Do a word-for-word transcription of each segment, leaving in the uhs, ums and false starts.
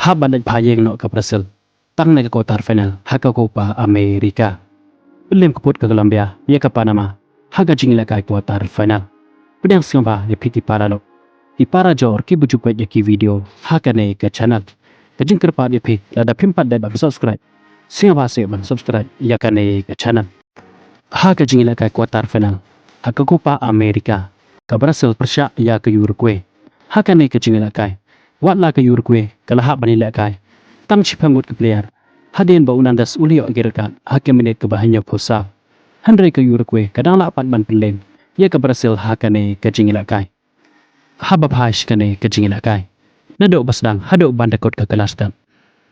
Hap ban leit phai ïeng noh ka Brazil tang na ka quarter final ha ka Copa America. Pynlem ka pud ka Colombia ïa ka Panama ha ka jingïalehkai quarter final. Pdiang sngewbha ïa phi ki paralok, ki parajor kiba ju peit ïa ki video ha kane ka channel. Ka jingkyrpad ïa phi, lada phim pat dep ban subscribe, sngewbha seh ban subscribe ïa kane ka channel. Ha ka jingïalehkai quarter final ha ka Copa America, ka Brazil pyrshah ïa ka Uruguay. Ha kane ka jingïalehkai, wat la ka Uruguay ka la hap ban ïalehkai tang shiphew ngut ki player, hadien ba u Nandez u la ïoh ïa ka red card ha ka minit kaba hynñiewphew saw. Hynrei ka Uruguay ka dang lah pat ban pynlem ïa ka Brazil ha kane ka jingïalehkai. Haba phai sha kane ka jingïalehkai, naduh ba sdang haduh ban da kut ka kylla step,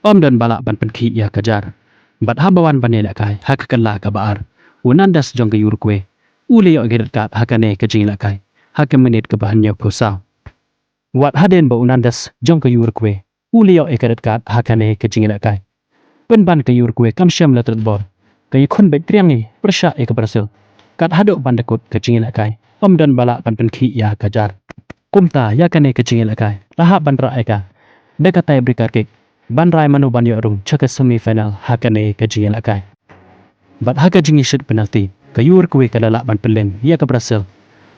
ym don ba lah ban pynkhih ïa ka jar. Bad haba wan ban ïalehkai ha ka kylla kaba ar, u Nandez jong ka Uruguay u la ïoh ïa ka red card ha kane ka jingïalehkai ha ka minit kaba hynñiewphew saw. Wat hadien ba u Nandez jong ka Uruguay u la ïoh ïa ka red card ha kane ka jingïalehkai, pynban ka Uruguay kam shym la treh bor, ka ïakhun beit triang hi pyrshah ïa ka Brazil. Kat haduh ban da kut ka jingïalehkai, ym don ba lah ban pynkhih ïa ka jar. Kumta ïa kane ka jingïalehkai la hap ban rah ïa ka da ka tiebreaker kick ban rai mano ban ïoh rung sha ka semi final ha kane ka jingïalehkai. Bad ha ka jingïashit penalty, ka Uruguay ka la lah ban pynlem ïa ka Brazil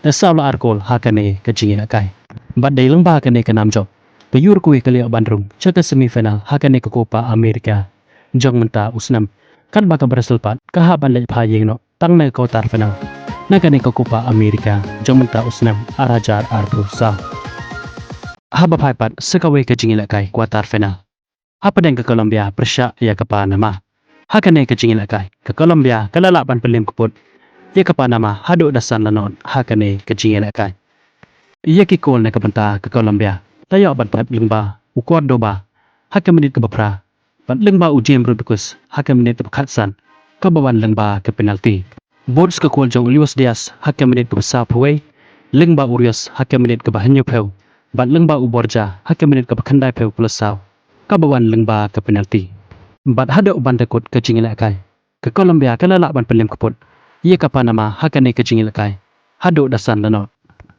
da saw la ar kol ha kane ka jingïalehkai. Bad dei lyngba kane ka nam jop, ka Uruguay ka la ïoh ban rung sha ka semi final ha kane ka Copa America jong mynta u snem, katba ka Brazil pat ka hap ban leit phai ïeng noh tang na ka quarter final na kane ka Copa America jong mynta u snem ar hajar arphew saw. Haba phai pat sha kawei ka jingïalehkai quarter final, hapdeng ka Colombia pyrshah ïa ka Panama ha kane ka jingïalehkai, ka Colombia ka la lah ban pynlem ka pud ïa ka Panama haduh da san la not ha kane ka jingïalehkai. Ïa ki kol na ka bynta ka Colombia la ïoh ban thep lyngba u Cordoba ha ka minit kaba phra, bad lyngba u James Rodriguez ha ka minit kaba khatsan, kaba wan lyngba ka penalty. Bud ka kol jong u Luis Diaz ha ka minit kaba sawphew wei, lyngba u Rios ha ka minit kaba hynñiewphew, bad lyngba u Borja ha ka minit kaba khyndaiphew phew saw, kaba wan lyngba ka penalty. Bad haduh ban da kut ka jingïalehkai, ka Colombia ka la lah ban pynlem ka pud ïa ka Panama ha kane ka jingïalehkai haduh da san la not.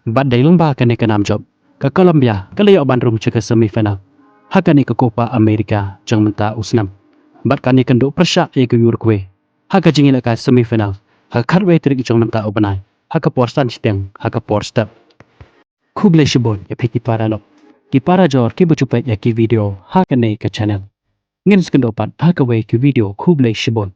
Bad dei lyngba kane ka nam jop, ka Colombia ka la ïoh ban rung sha ka semi final ha kane ka Copa America jong mynta u snem. Bad kan ïakynduh pyrshah ïa ka Uruguay ha ka jingïalehkai semi final ha ka khatwei tarik jong mynta u bnai ha ka por san shiteng ha ka por step. Khublei shibun ïa phi ki paralok, ki parajor kiba ju peit ïa ki video ha kane ka channel. Ngin sa ïakynduh pat ha kawei ka video. Khublei shibun.